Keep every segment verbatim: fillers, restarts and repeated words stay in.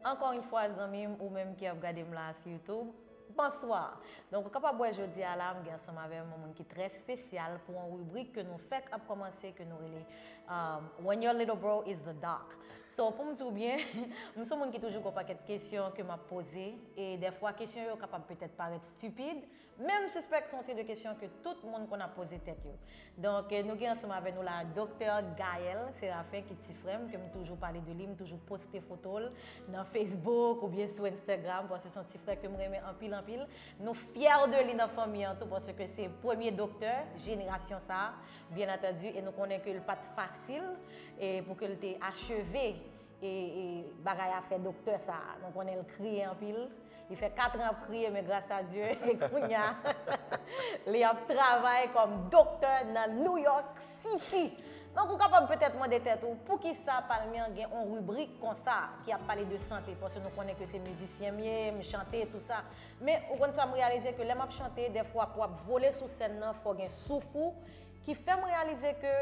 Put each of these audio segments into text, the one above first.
Ankò yon fwa, zanmi m, ou menm ki ap gade m la sou YouTube, bonswa! Donk, ou kapab wè jodi a la, m gen ansanm avè m yon moun ki trè espesyal pou yon ribrik ke nou fèk ap kòmanse, ke nou rele, um, When Your Little Bro Is the Doc. So, pou m di w byen, m se yon moun ki toujou gen yon pakèt kesyon ke m ap poze, e dèfwa kesyon yo kapab petèt parèt stipid, men m sispèk se yon seri de kesyon ke tout moun konn ap poze tèt yo. Donk, eh, nou gen ansanm avè nou la Doktè Gaël Séraphin, ki ti frè m, ke m toujou pale de li, m toujou poste foto l nan Facebook oubyen sou Instagram, paske se yon ti frè ke m renmen anpil, anpil. Nou fyè de li nan fanmi an tou, paske se premye doktè jenerasyon sa a, byen antandi, e nou konnen ke l pa t fasil, e pou ke l te acheve e, e bagay afè doktè sa a. Nou konnen l kriye anpil. Li fè kat an ap kriye, men gras a Dye, e kounye a, li ap travay kòm doktè nan New York City. Donk, ou kapab petèt mande tèt ou, poukisa Palmi an gen yon ribrik konsa ki ap pale de sante? Paske nou konnen ke se mizisyen m ye, m chante, tou sa. Men, ou konn sa m reyalize ke lè m ap chante, dèfwa pou w ap vole sou sèn nan, fò w gen souf ou, ki fè m reyalize ke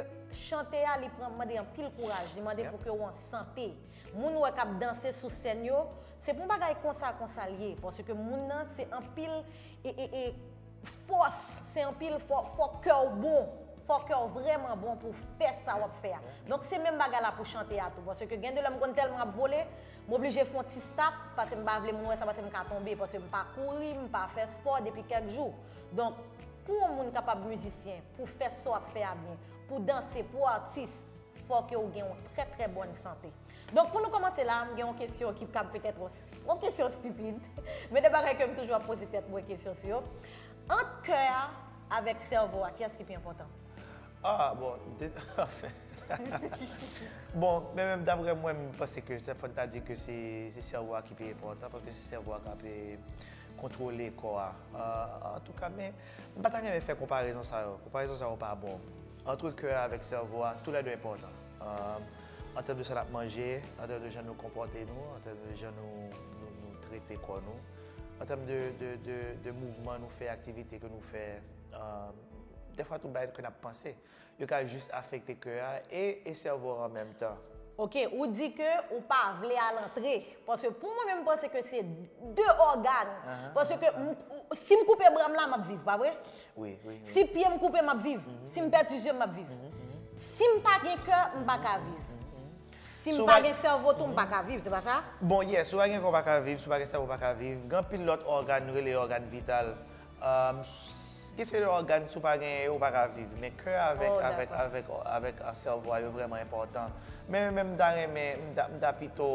chante a, li pran, mande anpil kouraj, li mande pou ke w an sante. Moun ou wè k ap danse sou sèn yo, se pa yon bagay konsa, konsa l ye, paske moun nan se anpil, e, e, e, fòs, se anpil, fò, fò kè w bon, fò kè w vrèman bon pou w fè sa w ap fè a. Donk, se menm bagay la pou chante a tou, paske gen de lè m konn tèlman ap vole, m oblije fè yon ti stop, paske m pa vle moun wè sa, paske m ka tonbe, paske m pa kouri, m pa fè spò depi kèk jou. Donk, pou yon moun kapab mizisyen, pou fè sa w ap fè a byen, pou danse, pou atis, fò ke w gen yon trè, trè bòn sante. Donk, pou nou kòmanse la, m gen yon kesyon ki kab petèt yon, yon kesyon stipid, men de bagay ke m toujou ap poze tèt mwen kesyon sou yo. Ant kè a avèk sèvo a, kiyès ki pi enpòtan? Ah, bon, de, anfen. Bon, men menm daprè mwen, m panse ke se, fò n ta di ke se, se sèvo a ki pi enpòtan, paske se sèvo a k ap, eh, kontwole kò a. Ah, antouka, men, m pa ta renmen fè konparezon sa yo. Konparezon sa yo pa bon. Ant kè a avèk sèvo a, toulède enpòtan. Ah, an tèm de sa n ap manje, an tèm de jan nou konpòte nou, an tèm de jan nou, nou, nou trete kò nou, an tèm de, de, de, de mouvman nou fè, aktivite ke nou fè, ah, dèfwa tout bagay ke n ap panse, yo ka jis afekte kè a e, e sèvo a an menm tan. Ok, ou di ke ou pa vle al antre, paske pou mwen menm, m panse ke se de ògàn. Paske m, si m koupe bra m la, m ap viv, pa vre? Wi, wi, wi. Si pye m koupe, m ap viv. Si m pèdi zye m, m ap viv. Si m pa gen kè, m pa ka viv. Si m pa gen sèvo tou, m pa ka viv, se pa sa? Bon, yes, si w pa gen kè, w pa ka viv, si w pa gen sèvo, w pa ka viv. Gen anpil lòt ògàn, nou rele ògàn vital. Um, s-, gen seri de ògàn, si w pa genyen yo, w pa ka viv. Men kè avèk, avèk, avèk, avèk, ah, sèvo a, yo vrèman enpòtan. Men, men m ta renmen, m ta, m ta pito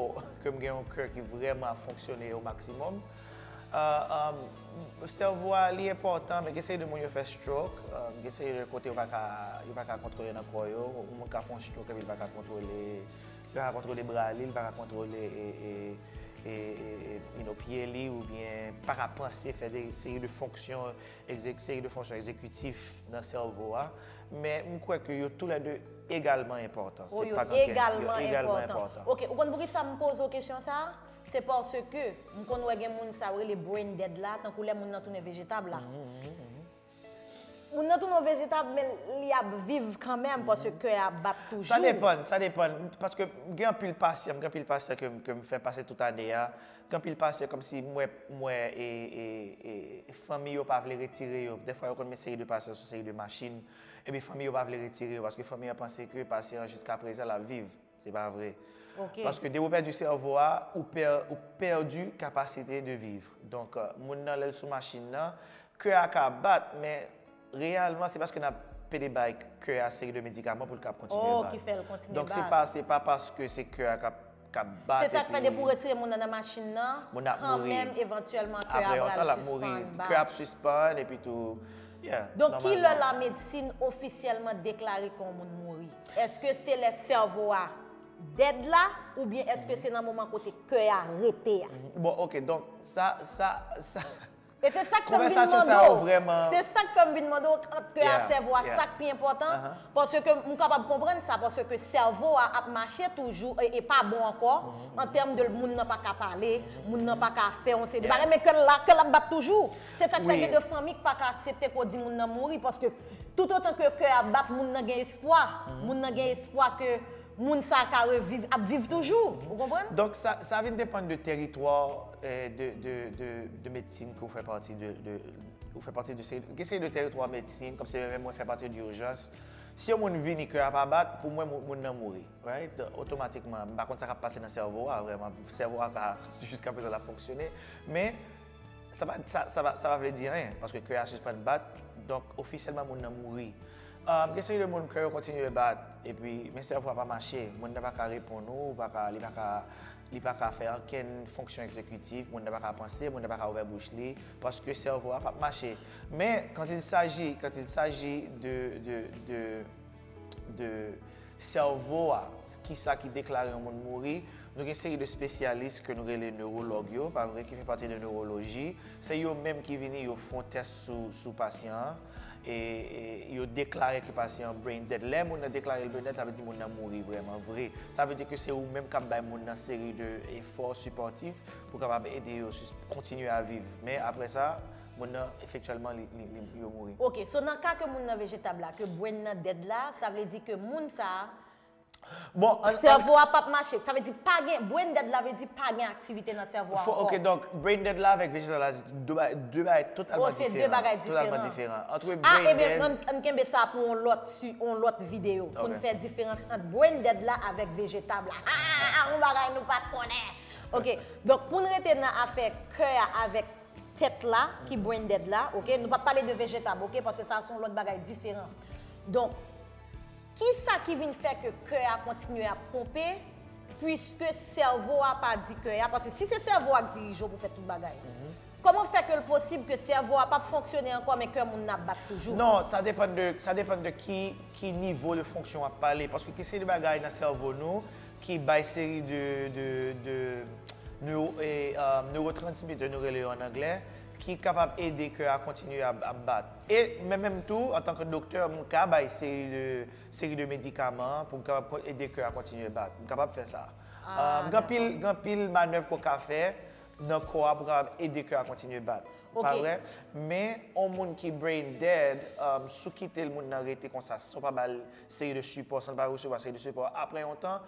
ke m gen yon kè ki vrèman ap fonksyone o maksimòm. Ah, um, sèvo a, li enpòtan, men gen seri de moun yo fè stroke, um, gen seri de kote yo pa ka, yo pa ka kontwole nan kò yo. Yon moun ka fè yon stroke epi li pa ka kontwole, li pa ka kontwole bra li, li pa ka kontwole, e, e, e, e, e, you know, pye li, oubyen pa ka panse, fè de seri de fonksyon, egzek-, seri de fonksyon egzekitif nan sèvo a. Men m kwè ke yo toulède egalman enpòtan. Oh, yo egalman enpòtan. Ok, ou konn poukisa m poze w kesyon sa a? Se paske m konn wè gen moun sa yo rele brain dead la, tankou lè moun nan tounen vejetab la. Moun nan tounen yon vejetab, men li ap viv kanmenm paske kè a ap bat toujou. Sa depann, sa depann. Paske gen anpil pasyan, gen anpil pasyan ke, ke m fè pase tout ane a. Gen anpil pasyan kòmsi m wè, m wè, e, e, e, fanmi yo pa vle retire yo. Dèfwa yo konn met seri de pasyan sou seri de machin. Epi fanmi yo pa vle retire yo paske fanmi an panse ke pasyan an jiskaprezan l ap viv. Se pa vre. Ok. Paske depi w pèdi sèvo a, ou pè-, ou pèdi kapasite de viv. Donk, euh, moun nan, lè l sou machin nan, kè a ka bat, men reyèlman, se paske n ap pede bay kè a seri de medikaman pou l kab kontinye bat. Oh, ki fè l kontinye bat. Donk, se pa, se pa paske se kè a k ap, k ap bat epi... Se sa k fè depi w retire moun nan nan machin nan, kanmenm, evantyèlman, kè a pral sispann bat. Apre yon tan, l ap mouri. Kè a ap sispann, epi tou, yeah, nòmalman. Donk, ki lè lamedsin ofisyèlman deklare ke yon moun mouri? Èske se lè sèvo a dead la, oubyen èske se nan moman kote kè a rete a? Bon, ok, donk, sa, sa, sa, e se sa k fè m vin mande w, se sa k fè m vin mande w, ant kè a, sèvo a, sa k pi enpòtan, paske m kapab konprann sa, paske sèvo a ap mache toujou e, e pa bon ankò, an tèm de moun nan pa ka pale, moun nan pa ka fè yon seri de bagay, men kè l la, kè l ap bat toujou. Se sa k fè gen de fanmi k pa ka aksepte ke w di moun nan mouri, paske toutotan ke kè a bat, moun nan gen espwa. Moun nan gen espwa ke moun sa ka reviv, ap viv toujou. Ou konprann? Donk, sa, sa vin depann de teritwa, eh, de, de, de, de medsin ke w fè pati de, de, ou fè pati de seri, gen seri de teritwa medsin, kòm se menm mwen fè pati de ijans. Si yon moun vini kè a pa bat, pou mwen, moun, moun nan mouri, right? Otomatikman, m pa konn sa k ap pase nan sèvo a, vrèman. Sèvo a ka, jiska prezan, l ap fonksyone. Men, sa pa, sa, sa pa, sa pa vle di anyen, paske kè a sispann bat, donk, ofisyèlman, moun nan mouri. Um, gen seri de moun kè yo kontinye bat, epi, men sèvo a pa mache. Moun nan pa ka reponn ou, pa ka, li pa ka, li pa ka fè ankenn fonksyon egzekitif, moun nan pa ka panse, moun nan pa ka ouvè bouch li, paske sèvo a p ap mache. Men, quand il s'agit, quand il s'agit de, de, de, de sèvo a, kisa ki deklare yon moun mouri, nou gen seri de espesyalis ke nou rele newològ yo, pa vre, ki fè pati de newoloji. Se yo menm ki vini, yo fè yon tès sou, sou pasyan an, e, e yo deklare ke pasyan an brain dead. Lè moun nan deklare l brain dead, sa vle di moun nan mouri vrèman vre. Sa vle di ke se ou menm k ap bay moun nan seri de efò sipòtif pou kapab ede yo sis-, kontinye a viv. Men apre sa, moun nan, efektyèlman, li, li, li, yo mouri. Ok, so nan ka ke moun nan vejetab la, ke brain nan dead la, sa vle di ke moun sa a, Bon, an, an, sèvo a p ap mache. Sa vle di pa gen, brain dead la vle di pa gen aktivite nan sèvo a fo, ok, ankò. Donk, brain dead la avèk vejetab la, se de ba-, de bagay Oh, totalman se de diferan. Bagay Totalman diferan. Diferan. Ant Ah, brain ebyen, dead, ann, ann kenbe sa pou yon lòt, si, yon lòt videyo, pou n Ok. Fè diferans ant brain dead la avèk vejetab la. Ah, yon bagay nou pa t konnen. Ok, donk pou n rete nan afè kè a avèk tèt la, ki brain dead la, ok, nou p ap pale de vejetab, ok, paske sa se yon lòt bagay diferan. Donk, kisa ki vin fè ke kè a kontinye ap ponpe, piske sèvo a pa di kè a, paske si se sèvo a k dirije w pou fè tout bagay, kòman fè ke l posib ke sèvo a p ap fonksyone ankò, men kè moun nan ap bat toujou? Non, sa depann de, sa depann de ki, ki nivo de fonksyon w ap pale. Paske ki se de bagay nan sèvo nou ki bay seri de, de, de neuro, e, euh, neurotransmitter, nou rele yo an anglè, ki kapab ede kè a kontinye ap, ap bat. E men menm tou, antanke doktè, m ka bay seri de, seri de medikaman pou m kapab kon- ede kè a kontinye bat. M kapab fè sa. Ah, Euh, gen anpil, gen anpil manèv ke w ka fè nan kò a pou kapab ede kè a kontinye bat. Pa Ok. Vre? Men, yon moun ki brain dead, um, si w kite l, moun nan rete konsa, san w pa ba l seri de sipò, san l pa resevwa seri de sipò, apre yon tan,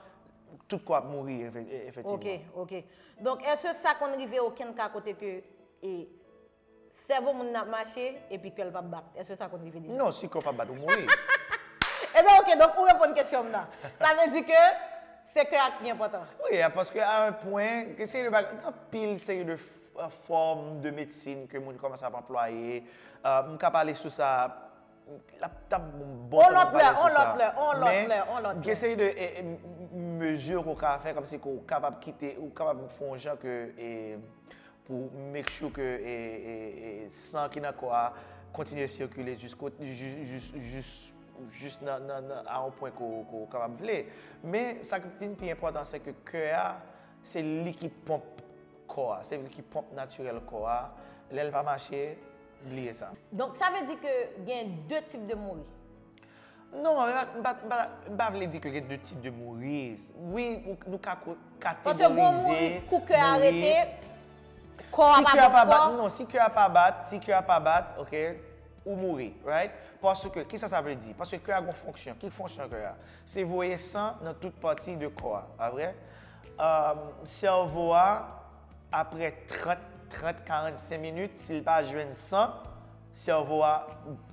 tout kò ap mouri, efe- e- efektivman. Ok, ok. Donk, èske sa konn rive okenn ka kote ke e, sèvo moun nan ap mache epi kè l p ap bat? Èske sa konn rive deja? Non, si kò w p ap bat, ou mouri. Ebyen, ok, donk ou reponn kesyon m nan. Sa vle di ke se kè a ki enpòtan. Wi, paske a yon pwen, gen seri de bagay, gen anpil seri de f- fòm de medsin ke moun kòmanse ap anplwaye. Euh, m ka pale sou sa, l ap t ap bon On tan pou lòt pale lè, sou on sa. lòt lè, on lòt Men, lè, on lòt lè. Gen seri de e, e, m- mezi ke w ka fè, kòmsi ke w kapab kite, ou kapab fè yon jan ke e, pou make sure ke e, e, e, san ki nan kò a kontinye sikile jis kot- jis, jis, jis, jis nan, nan, nan, a yon pwen ke w, ke w kapab vle. Men, sa ki vin pi enpòtan, se ke kè a, se li ki ponp kò a, se li ki ponp natirèl kò a. Lè l pa mache, bliye sa. Donk, sa vle di ke gen de tip de mouri. Non, m pa, m pa, m pa, m pa vle di ke gen de tip de mouri. Wi, ou- nou ka ko- Paske gon mouri, kategorize kou kè a mouri. Rete, kò a Si pa kè a pa bat bat, ankò. Non, si kè a pa bat, si kè a pa bat, ok, ou mouri, right? Paske, kisa sa vle di? Paske kè a gon fonksyon. Ki fonksyon kè a? Se voye san nan tout pati de kò a, pa vre? Euh, sèvo a, apre trant, trant, karannsenk minit, si l pa jwenn san, sèvo a,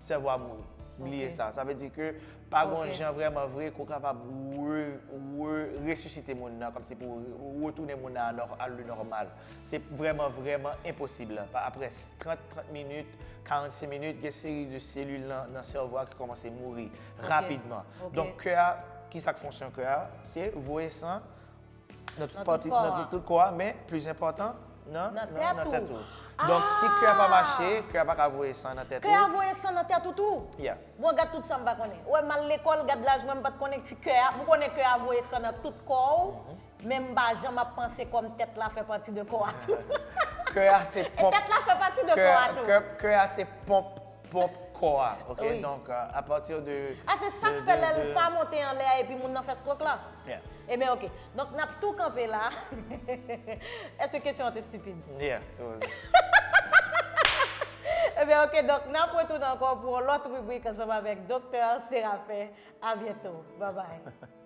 sèvo a mouri. Bliye Ok. Sa. Sa vle di ke pa gon Ok. Jan vrèman vre ke w kapab re, re, resisite moun nan, kòmsi pou retounen moun nan a nò- a le nòmal. Se vrèman, vrèman enposib. Pa- Apre trant, trant minit, karannsenk minit, gen seri de selil nan, nan sèvo a ki kòmanse mouri rapidman. Ok. Donk, kè a, kisa k fonksyon kè a? Se voye san nan tout Nan tout pati, kò nan a. Tout, tout kò a, men pli enpòtan, nan, Nan nan, nan tèt tèt ou. Ou. Donk, si kè a pa Ah! Mache, kè a pa ka voye san nan tèt Kè a ou. Voye san nan tèt ou tou? Yeah. Bon, gad tout sa m pa konnen. Ou wè, m al lekòl, gad laj mwen, m pa t konnen si kè a, m konnen kè a voye san nan tout kò ou, men m pa janm ap panse kòm tèt la fè pati de kò a tou. Kè a se E ponp. Tèt la fè pati de Kè kò a, a tou. kè, kè a se ponp, ponp kò a, ok? Wi. Donk, euh, apati de Ah, se sa de- k fè de- lè l de- pa monte anlè a epi moun nan fè stroke la? Yeah. Ebyen, ok. Donk, n ap tou kanpe la. Èske kesyon an te stipid? Yeah, it was. Ebyen, ok. Donk, n ap retounen ankò pou yon lòt ribrik ansanm avèk Doktè Séraphin. A byento. Bye bye.